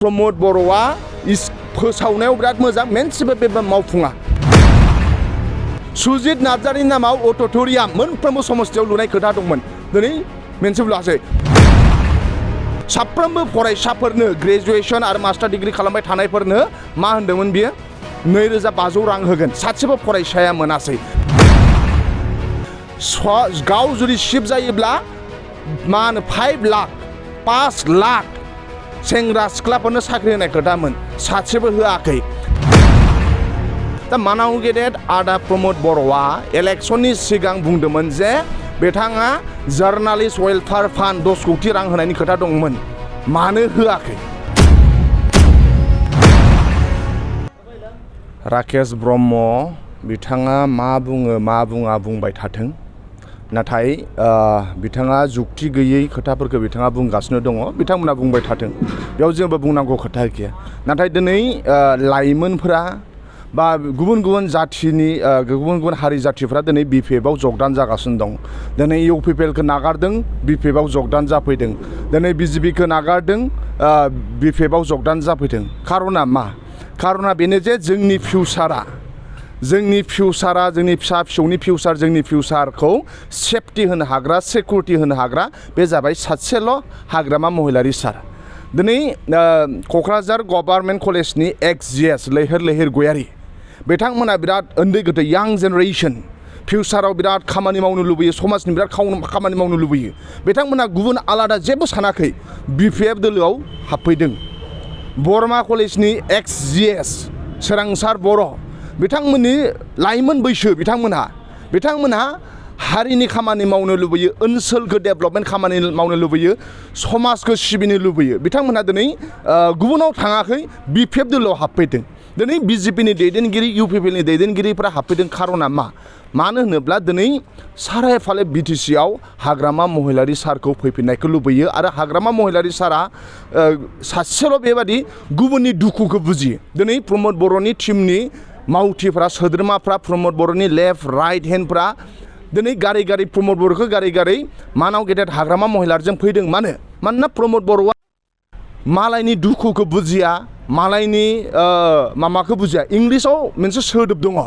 प्रमोद बर'आ फोसावनायाव बिराद मोजां मोनसेबो बे मावफुङा सुजित नार्जारिनि नामाव अडिट'रियाम मोनफ्रोमबो समस्थियाव लुनाय खोथा दंमोन दिनै मोनसेबो लुवासै साफ्रोमबो फरायसाफोरनो ग्रेजुएशन आरो मास्टार डिग्री खालामबाय थानायफोरनो मा होनदोंमोन बियो 2500 रां होगोन सासेबो फरायसाया मोनासै गाव जुदि शिफ्ट जायोब्ला मा होनो 5 लाख सेंग्रा सिख्लाफोरनो साख्रि होनाय खोथामोन सासेबो होआखै दा मानाव गेदेर आदा प्रमोद बर'आ इलेक्शननि सिगां बुंदोंमोन जे बिथाङा जार्नालिस्ट वेलफेयार फान्ड 10 कोटी रां होनायनि खोथा दंमोन मानो होआखै राकेश ब्रह्म बिथाङा मा बुङो मा बुङा बुंबाय थाथों नाथाय बिथाङा जुक्ति गैयै खोथाफोरखौ बिथाङा बुंगासिनो दङ बिथांमोना बुंबाय थाथों बेयाव जेबो बुंनांगौ खोथा गैया नाथाय दिनै लाइमोनफोरा बा गुबुन गुबुन जाथिनि गुबुन गुबुन हारि जाथिफोरा दिनै बिपिएफआव जगदान जागासिनो दं दिनै इउपिपिएलखौ नागारदों बिपिएफआव जगदान जाफैदों दिनै बिजेपिखौ नागारदों बिपिएफआव जगदान जाफैदों खारना मा खारना बेनो जे जोंनि फिउचारा जोंनि फिसा फिसौनि फिउचार जोंनि फिउचारखौ सेफटि होनो हाग्रा सिकिउरिटि होनो हाग्रा बे जाबाय सासेल' हाग्रामा महिलारि सार दिनै क'क्राझार गभर्नमेन्ट कलेजनि एक्स-जिएस लैहोर गयारि बिथांमोना बिराद उन्दै गथै यां जेनेरेशन फिउचाराव बिराद खामानि मावनो लुबैयो समाजनि बिराद खामानि मावनो लुबैयो बिथांमोना गुबुन आलादा जेबो सानाखै बिपिएफ दोलोआव हाबफैदों बरमा कलेजनि एक्स-जिएस सोरांसार बर' बिथांमोननि लाइमोन बैसो बिथांमोनहा हारिनि खामानि मावनो लुबैयो ओनसोलखौ डेभेलपमेन्ट खामानि मावनो लुबैयो समाजखौ सिबिनो लुबैयो बिथांमोनहा दिनै गुबुनाव थाङाखै बिपिएफ दोलोआव हाबफैदों दिनै बिजेपिनि दैदेनगिरि इउपिपिएलनि दैदेनगिरिफोरा हाबफैदों खारना मानो होनोब्ला दिनै सारायफाले बिटिसिआव हाग्रामा महिलारि सारखौ फैफिननायखौ लुबैयो आरो हाग्रामा महिलारि सारा सासेल' बेबादि गुबुननि दुखुखौ बुजियो दिनै प्रमोद बर'नि टीमनि मावथिफ्रा सोद्रोमाफ्रा प्रमोद बर'नि लेफ्ट राइट हेन्डफ्रा दिनै गारि प्रमोद बर'खौ गारि मानाव गेदेर हाग्रामा महिलारिजों फैदों मानोना प्रमोद बर'आ मालायनि दुखुखौ बुजिया मालायनि मामाखौ बुजिया इंलिसाव मोनसे सोदोब दङ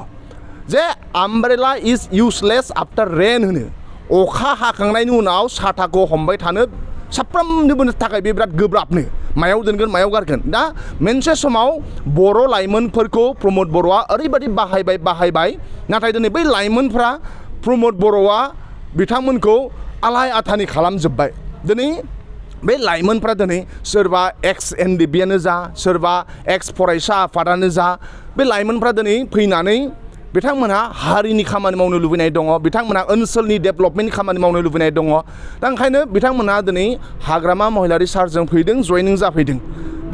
जे आमब्रेला इज इउजलेस आफ्टार रेन होनो अखा हाखांनायनि उनाव साथाखौ हमबाय थानो साफ्रोमनिबो थाखाय बे बिराद गोब्राबनो मायाव दोनगोन मायाव गारगोन दा मोनसे समाव बर' लाइमोनफोरखौ प्रमोद बर'आ ओरैबायदि बाहायबाय नाथाय दिनै बै लाइमोनफ्रा प्रमोद बर'आ बिथांमोनखौ आलाय आथानि खालामजोब्बाय दिनै बे लाइमोनफ्रा दिनै सोरबा एक्स एनडिबियानो जा सोरबा एक्स फरायसा आफादानो जा बे लाइमोनफ्रा दिनै फैनानै बिथांमोनहा हारिनि खामानि मावनो लुबैनाय दङ बिथांमोनहा ओनसोलनि डेभेलपमेन्ट खामानि मावनो लुबैनाय दङ दा ओंखायनो बिथांमोनहा दिनै हाग्रामा महिलारि सारजों फैदों जयनिं जाफैदों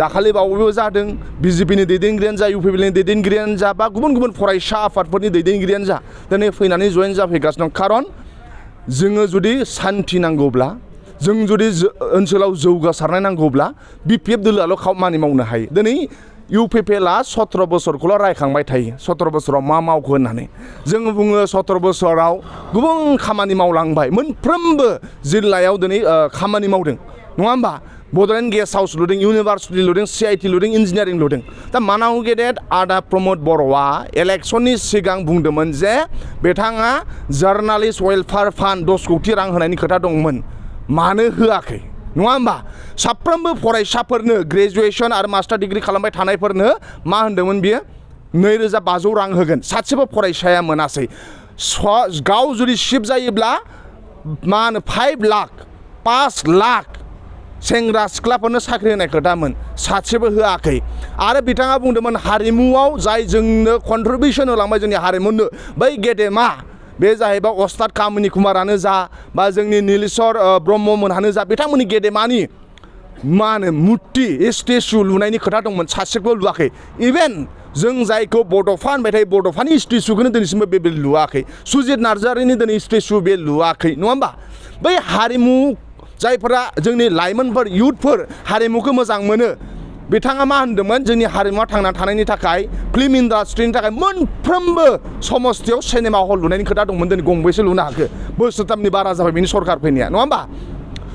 दाखालि बावैबो जादों बिजेपिनि दैदेनगिरियानो जा इउपिपिएलनि दैदेनगिरियानो जा बा गुबुन फरायसा आफादफोरनि दैदेनगिरियानो जा दिनै फैनानै जयेन जाफैगासिनो दं खारन जोङो जुदि सान्थि नांगौब्ला जों जुदि ओनसोलाव जौगासारनाय नांगौब्ला बिपिएफ दोलोआल' खामानि मावनो हायो दिनै इउपिपिएलआ 17 बोसोरखौल' रायखांबाय थायो 17 बोसोराव मा मावखो होननानै जों बुङो 17 बोसोराव गुबुन खामानि मावलांबाय मोनफ्रोमबो जिल्लायाव दिनै खामानि मावदों नङा होमबा बड'लेण्ड गेस्ट हाउस लुदों इउनिभार्सिटि लुदों CIT लुदों इन्जिनियारिं लुदों दा मानाव गेदेर आदा प्रमोद बर'आ इलेक्शननि सिगां बुंदोंमोन जे बिथाङा जार्नालिस्ट वेलफेयार फान्ड 10 कोटी रां होनायनि खोथा दंमोन मानो होआखै नङा होमबा साफ्रोमबो फरायसाफोरनो ग्रेजुएशन आरो मास्टार डिग्री खालामबाय थानायफोरनो मा होनदोंमोन बियो 2500 रां होगोन सासेबो फरायसाया मोनासै गाव जुदि शिफ्ट जायोब्ला मा होनो 5 लाख सेंग्रा सिख्लाफोरनो साख्रि होनाय खोथामोन सासेबो होआखै आरो बिथाङा बुंदोंमोन हारिमुआव जाय जोंनो कन्ट्रिबिउसन होलांबाय जोंनि हारिमुनो बै गेदेमा बे जाहैबाय अस्ताद कामिनी कुमारानो जा बा जोंनि नीलेश्वर ब्रह्ममोनहानो जा बिथांमोननि गेदेमानि मा होनो मुर्ति स्टेचु लुनायनि खोथा दंमोन सासेखौबो लुवाखै इभेन जों जायखौ बड'फा होनबाय थायो बड'फानि स्टेचुखौनो दिनैसिमबो बे लुवाखै सुजित नार्जारिनि दिनै स्टेचु बे लुवाखै नङा होमबा बै हारिमु जायफोरा जोंनि लाइमोनफोर इयुथफोर हारिमुखौ मोजां मोनो बिथाङा मा होनदोंमोन जोंनि हारिमुआ थांना थानायनि थाखाय फिल्म इन्डास्ट्रिनि थाखाय मोनफ्रोमबो समस्थियाव सिनेमा हल लुनायनि खोथा दंमोन दिनै गंबेसे लुनो हाखो बोसोरथामनि बारा जाबाय बिनि सरकार फैनाया नङा होमबा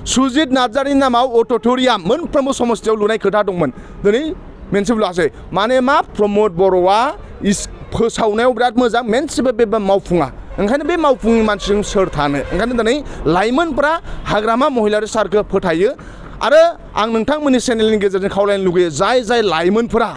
सुजित नार्जारिनि नामाव अडिट'रियाम मोनफ्रोमबो समस्थियाव लुनाय खोथा दंमोन दिनै मोनसेबो लुवासै माने मा प्रमद बर'आ फोसावनायाव बिराद मोजां मोनसेबो बे मावफुङा ओंखायनो बे मावफुंनि मानसिजों सोर थानो ओंखायनो दिनै लाइमोनफ्रा हाग्रामा महिलारि सारखौ फोथायो आरो आं नोंथांमोननि चेनेलनि गेजेरजों खावलायनो लुगैयो जाय लाइमोनफोरा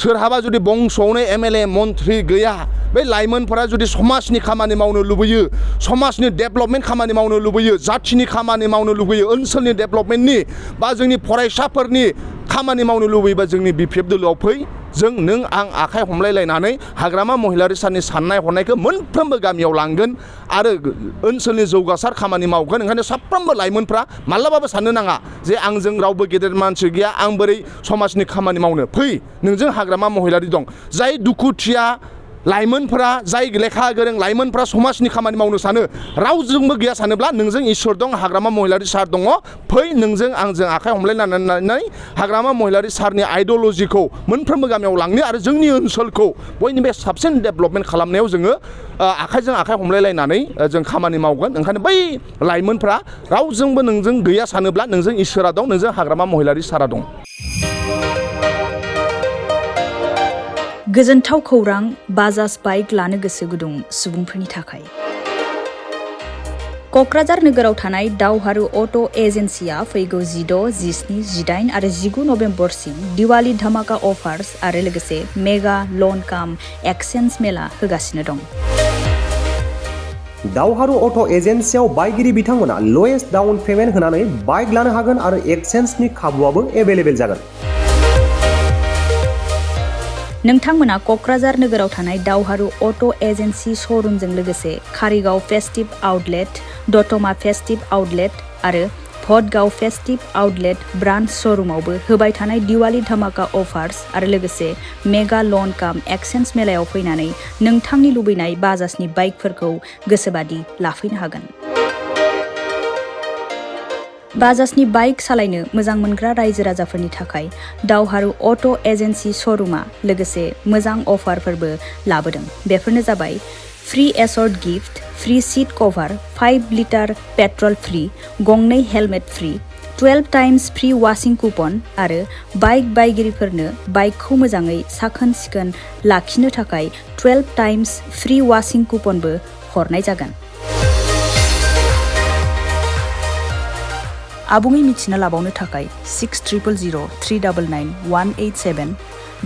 सोरहाबा जुदि बंस'आवनो एमएलए मन्त्रि गैया बे लाइमोनफोरा जुदि समाजनि खामानि मावनो लुबैयो समाजनि डेभेलपमेन्ट खामानि मावनो लुबैयो जाथिनि खामानि मावनो लुबैयो ओनसोलनि डेभेलपमेन्टनि बा जोंनि फरायसाफोरनि खामानि मावनो लुबैयोबा जोंनि बिपिएफ दोलोआव फै जों नों आं आखाइ हमलायलायनानै हाग्रामा महिलारि सारनि साननाय हनायखौ मोनफ्रोमबो गामियाव लांगोन आरो ओनसोलनि जौगासार खामानि मावगोन ओंखायनो साफ्रोमबो लाइमोनफ्रा माब्लाबाबो साननो नाङा जे आंजों रावबो गेदेर मानसि गैया आं बोरै समाजनि खामानि मावनो फै नोंजों हाग्रामा महिलारि दं जाय दुखुथिया लाइमोनफोरा जाय लेखा गोरों लाइमोनफोरा समाजनि खामानि मावनो सानो रावजोंबो गैया सानोब्ला नोंजों इसोर दं हाग्रामा महिलारि सार दङ फै नोंजों आंजों आखाइ हमलायनानै हाग्रामा महिलारि सारनि आइडिय'लजिखौ मोनफ्रोमबो गामियाव लांनो आरो जोंनि ओनसोलखौ बयनिबो साबसिन डेभेलपमेन्ट खालामनायाव जोङो आखाइजों आखाइ हमलायलायनानै जों खामानि मावगोन ओंखायनो बै लाइमोनफ्रा रावजोंबो नोंजों गैया सानोब्ला नोंजों इसोरा दं नोंजों हाग्रामा महिलारि सारा दं। गोजोनथाव खौरां बाजाज बाइक लानो गोसो गुदुं सुबुंफोरनि थाखाय क'क्राझार नोगोराव थानाय दावहारु अट' एजेन्सिया फैगौ 16, 17, 18 आरो 19 नभेम्बरसिम दिवाली धामाका अफार्स आरो लोगोसे मेगा लन काम एक्सचेन्ज मेला होगासिनो दं। दावहारु अट' एजेन्सियाव बायगिरि बिथांमोना लवेस्ट डाउन पेमेन्ट होनानै बाइक लानो हागोन आरो एक्सचेन्जनि खाबुआबो एभेलेबेल जागोन। नोंथांमोना क'क्राझार नोगोराव थानाय दावहारु अट' एजेन्सि श'रुमजों लोगोसे कारिगाव फेस्टिभ आउटलेट, दतमा फेस्टिभ आउटलेट आरो भटगाव फेस्टिभ आउटलेट ब्रान्च श'रुमावबो होबाय थानाय दिवाली धामाका अफार्स आरो लोगोसे मेगा लन काम एक्सचेन्ज मेलायाव फैनानै नोंथांनि लुबैनाय बाजाजनि बाइकफोरखौ गोसोबादि लाफैनो हागोन। बाजाजनि बाइक सालायनो मोजां मोनग्रा रायजो राजाफोरनि थाखाय दावहारु अट' एजेन्सि श'रुमा लोगोसे मोजां अफारफोरबो लाबोदों। बेफोरनो जाबाय free assured gift, free seat cover, 5 litre petrol free, गंनै helmet free, 12 times free washing coupon आरो बाइक बायगिरिफोरनो बाइकखौ मोजाङै साखोन सिखोन लाखिनो थाखाय 12 टाइम्स फ्री वाशिं कुपनबो हरनाय जागोन। आबुङै मिथिना लाबावनो थाखाय 6000 399 187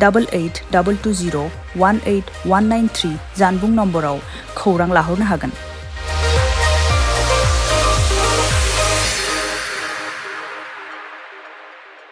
88 220 18193 जानबुं नम्बराव खौरां लाहरनो हागोन।